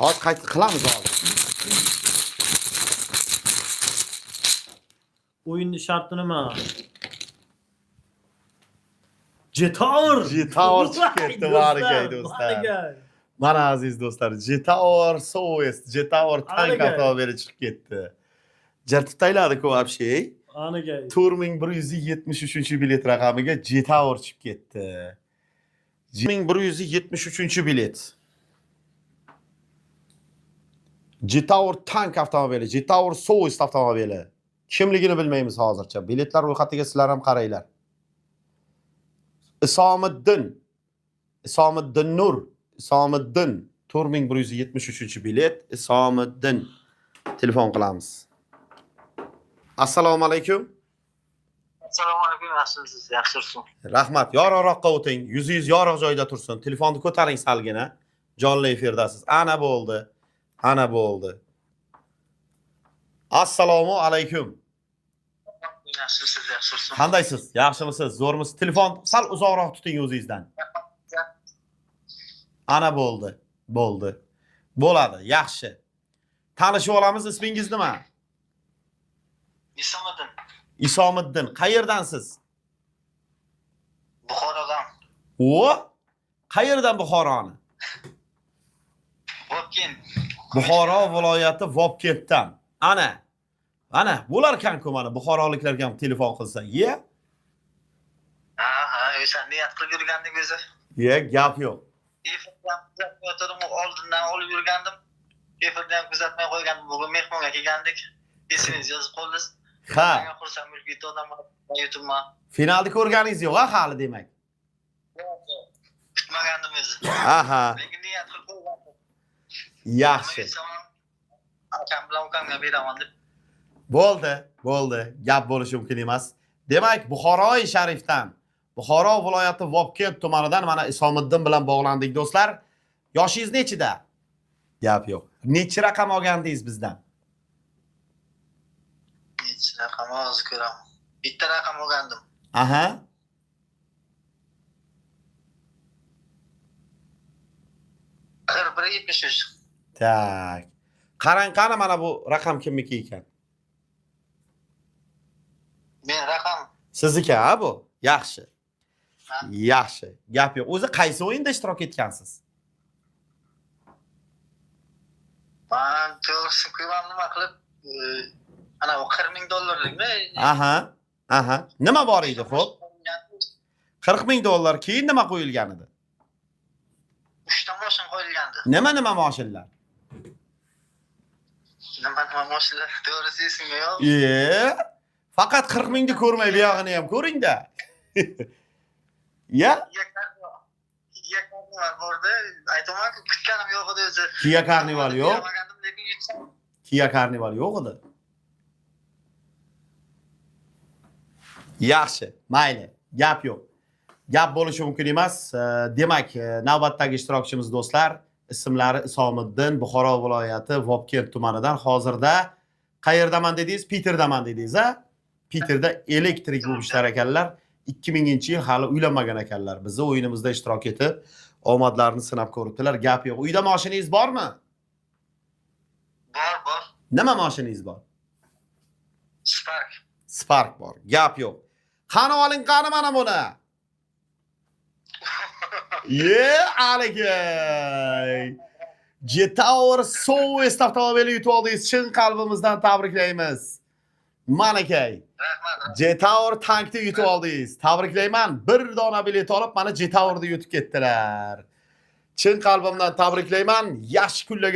Hozir qayta qilamiz hozir. O'yinni sharti nima? Jetour. Jetour chiqib ketdi, Do'stlar, baraka do'stlar. baraka. Mana aziz do'stlar, Jetour Soest, Jetour tank Anaga. avtomobili chiqib ketdi. Jartib tayladi-ku вообще. Anaga. 4173-bilet raqamiga Jetour chiqib ketdi. 1173-bilet. Jetour tank avtomobili, Jetour Soest avtomobili. Kimligini bilmaymiz hozircha. Biletlar ro'yxatiga sizlar ham qaranglar. Isomiddin. Isomiddin Nur. Isomiddin 4173-bilet. Isomiddin. Telefon qilamiz. Assalomu alaykum. Assalomu alaykum, yaxshimisiz? Yaxshimisiz? Rahmat. Yorug'roqqa o'ting. Yuzingiz yorug' joyda tursin. Telefonni ko'taring salgina. Jonli efirdasiz. Ana bo'ldi. Ana bo'ldi. Assalomu alaykum. Yaxshimisiz? Yaxshimisiz? Qandaysiz? Yaxshimisiz? Zo'rmisiz? Telefon sal uzoqroq tuting o'zingizdan. Ana bo'ldi. Bo'ldi. Bo'ladi. Yaxshi. Tanishib olamiz. Ismingiz nima? Isomiddin, Isomiddin. Qayerdansiz? Buxorodan. O? Qayerdan Buxoroni? Vobkent. Buxoro viloyati Vobkentdan. Ana. Ana, bo'lar ekan-ku mana buxoroliklarga ham telefon qilsa. Ye? Ha, ha, o'sha niyat qilib yurgandik o'zi. Ye, gap yo'q. Efirda ham kuzatmay o'tirdim, oldindan olib yurgandim. Efirda ham kuzatmay qo'ygandim. Bugun mehmonga kelgandik. Esmingiz yozib qoldingiz. Ha, Menga xursand bo'lib ketdi odamlar. YouTube'ma. finalni ko'rganingiz yo'q ha hali demak. Kutmagandim o'zi. Aha, Lekin niyat qilib qo'ygandim. yaxshi. Nima yetsam ham akam bilan ukamga beraman deb. Bo'ldi, bo'ldi. Gap bo'lishi mumkin emas. Demak, Buxoroi sharifdan, Buxoro viloyati Vobkent tumanidan mana Isomiddin bilan bog'landik do'stlar. Yoshingiz nechida? Gap yo'q. Nechi raqam olgandingiz bizdan? Nechi raqam hozir ko'raman. Bitta raqam olgandim. Aha. Qirq bir 73. Tak. Qarang, qani mana bu raqam kimniki ekan? Men raqam Sizniki ha bu? Yaxshi. Ha. Yaxshi. Gap yo'q. O'zi qaysi o'yinda ishtirok etgansiz? Man to'g'risi ko'ram nima qilib, ana u 40 ming dollarlikmi? Aha. Aha. Nima bor edi, xo'p? 40 ming dollar keyin nima qo'yilgan edi? Uchta moshin qo'yilgandi. Nima nima moshinlar? Nima nima moshinlar, to'g'risi esimga yo'q. E, faqat 40 mingni ko'rmay bu yog'ini ham ko'ring-da. Ya, Kia Carnival. Kia Carnival bordi. Aytamanku, kutganim yo'q edi o'zi. Kia Carnival yo'q. Bermagandim, lekin yutsam. Kia Carnival yo'q edi. Yaxshi, mayli, gap yo'q. Gap bo'lishi mumkin emas. Demak, navbatdagi ishtirokchimiz do'stlar, ismlari Isomiddin, Buxoro viloyati Vobkent tumanidan. Hozirda qayerdaman dedingiz? Peterdaman dedingiz, a? Peterda elektrik bo'lib ishlar ekanlar. 2000-yil hali uylanmagan ekanlar. Bizni o'yinimizda ishtirok etib, omadlarini sinab ko'ribdilar. Gap yo'q. Uyda mashinangiz bormi? Bor, bor. Nima mashinangiz bor? Spark. Spark bor. Gap yo'q. Qani oling, qani mana buni. Ye, alikay. Jetour Soest avtomobili yutib oldingiz. Chin qalbimizdan tabriklaymiz. Manakay. Rahmat. Jetour tankni yutib oldingiz. Tabriklayman. Bir dona bilet olib mana Jetourni yutib ketdilar. Chin qalbimdan tabriklayman. Yaxshi kunlarga